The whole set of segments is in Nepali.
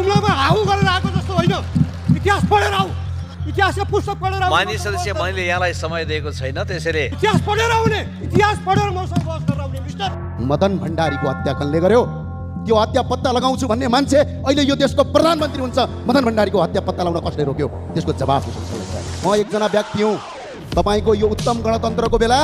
जुम्लामा हाउ गरेर आएको जस्तो होइन। इतिहास पढेर आऊ, इतिहासको पुस्तक पढेर आऊ। माननीय सदस्य, मैले यहाँलाई समय दिएको छैन, त्यसैले इतिहास पढेर आउने, इतिहास पढेर मसँग बहस गरेर आउने। मिस्टर मदन भण्डारीको हत्या कसले गर्यो? त्यो हत्या पत्ता लगाउँछु भन्ने मान्छे अहिले यो देशको प्रधानमन्त्री हुन्छ। मदन भण्डारीको हत्या पत्ता लगाउन कसले रोक्यो? त्यसको जवाफ म एकजना व्यक्ति हुँ। तपाईँको यो उत्तम गणतन्त्रको बेला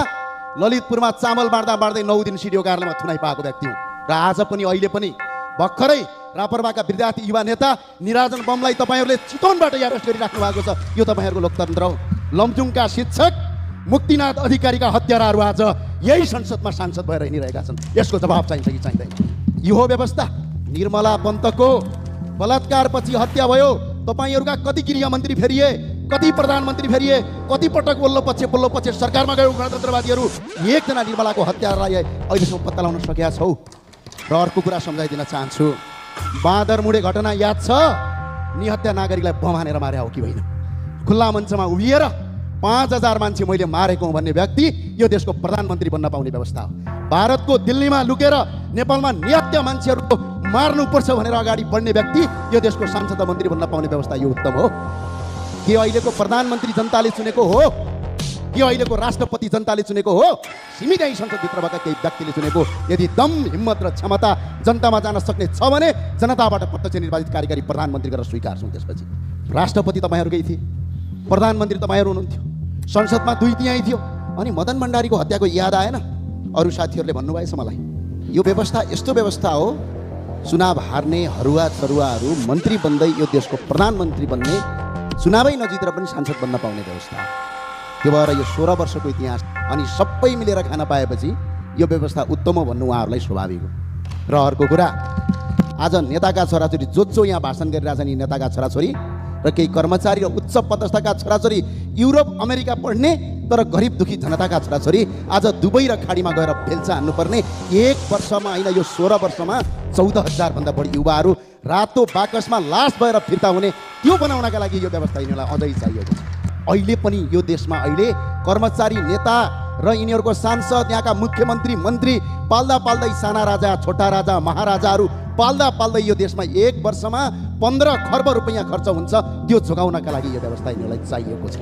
ललितपुरमा चामल बाँड्दै 9 दिन सिडिओ कार्यालयमा थुनाइ पाएको व्यक्ति हुँ। र आज पनि अहिले पनि भर्खरै रापरवाका विद्यार्थी युवा नेता निराजन बमलाई तपाईँहरूले चितवनबाट अरेस्ट गरिराख्नु भएको छ। यो तपाईँहरूको लोकतन्त्र हो। लमजुङका शिक्षक मुक्तिनाथ अधिकारीका हत्याराहरू आज यही संसदमा सांसद भएर हिँडिरहेका छन्। यसको जवाब चाहिन्छ कि चाहिँदैन? यो हो व्यवस्था। निर्मला पन्तको बलात्कारपछि हत्या भयो। तपाईँहरूका कति गृहमन्त्री फेरिए, कति प्रधानमन्त्री फेरिए, कति पटक बल्लो पक्ष सरकारमा गयो गणतन्त्रवादीहरू। एकजना निर्मलाको हत्यालाई अहिलेसम्म पत्ता लगाउन सकेका छौ? र अर्को कुरा सम्झाइदिन चाहन्छु। बाँदरमुढे घटना याद छ? निहत्या नागरिकलाई बम हानेर मारे हो कि होइन? खुल्ला मञ्चमा उभिएर 5000 मान्छे मैले मारेको हुँ भन्ने व्यक्ति यो देशको प्रधानमन्त्री बन्न पाउने व्यवस्था हो। भारतको दिल्लीमा लुकेर नेपालमा निहत्या मान्छेहरूको मार्नुपर्छ भनेर अगाडि बढ्ने व्यक्ति यो देशको सांसद मन्त्री बन्न पाउने व्यवस्था यो उत्तम हो? के अहिलेको प्रधानमन्त्री जनताले चुनेको हो? के अहिलेको राष्ट्रपति जनताले चुनेको हो? सीमित संसदभित्रबाट केही व्यक्तिले चुनेको? यदि दम, हिम्मत र क्षमता जनतामा जान सक्ने छ भने जनताबाट प्रत्यक्ष निर्वाचित कार्यकारी प्रधानमन्त्री गरेर स्वीकार्छौँ। त्यसपछि राष्ट्रपति तपाईँहरूकै थिए, प्रधानमन्त्री तपाईँहरू हुनुहुन्थ्यो, संसदमा 2 तिहाई थियो। अनि मदन भण्डारीको हत्याको याद आएन? अरू साथीहरूले भन्नुभएछ मलाई। यो व्यवस्था यस्तो व्यवस्था हो, चुनाव हार्ने हरुवा चरुवाहरू मन्त्री बन्दै यो देशको प्रधानमन्त्री बन्ने, चुनावै नजितेर पनि सांसद बन्न पाउने व्यवस्था। त्यो भएर यो 16 वर्षको इतिहास अनि सबै मिलेर खान पाएपछि यो व्यवस्था उत्तम हो भन्नु उहाँहरूलाई स्वाभाविक हो। र अर्को कुरा, आज नेताका छोराछोरी जो यहाँ भाषण गरिरहेछन्, यी नेताका छोराछोरी र केही कर्मचारी र उच्च पदस्थका छोराछोरी युरोप अमेरिका पढ्ने तर गरिब दुखी जनताका छोराछोरी आज दुबई र खाडीमा गएर बेल्चा हान्नुपर्ने। 1 वर्षमा होइन, यो 16 वर्षमा 14,000 भन्दा बढी युवाहरू रातो बाकसमा लास भएर फिर्ता हुने, त्यो बनाउनका लागि यो व्यवस्था यिनीहरूलाई अझै चाहिएको छ। अहिले पनि यो देशमा अहिले कर्मचारी, नेता र यिनीहरूको सांसद, यहाँका मुख्यमन्त्री, मन्त्री पाल्दै साना राजा, छोटा राजा, महाराजाहरू पाल्दै यो देशमा 1 वर्षमा 15 खर्ब रुपैयाँ खर्च हुन्छ। त्यो जोगाउनका लागि यो व्यवस्था यिनीहरूलाई चाहिएको छ।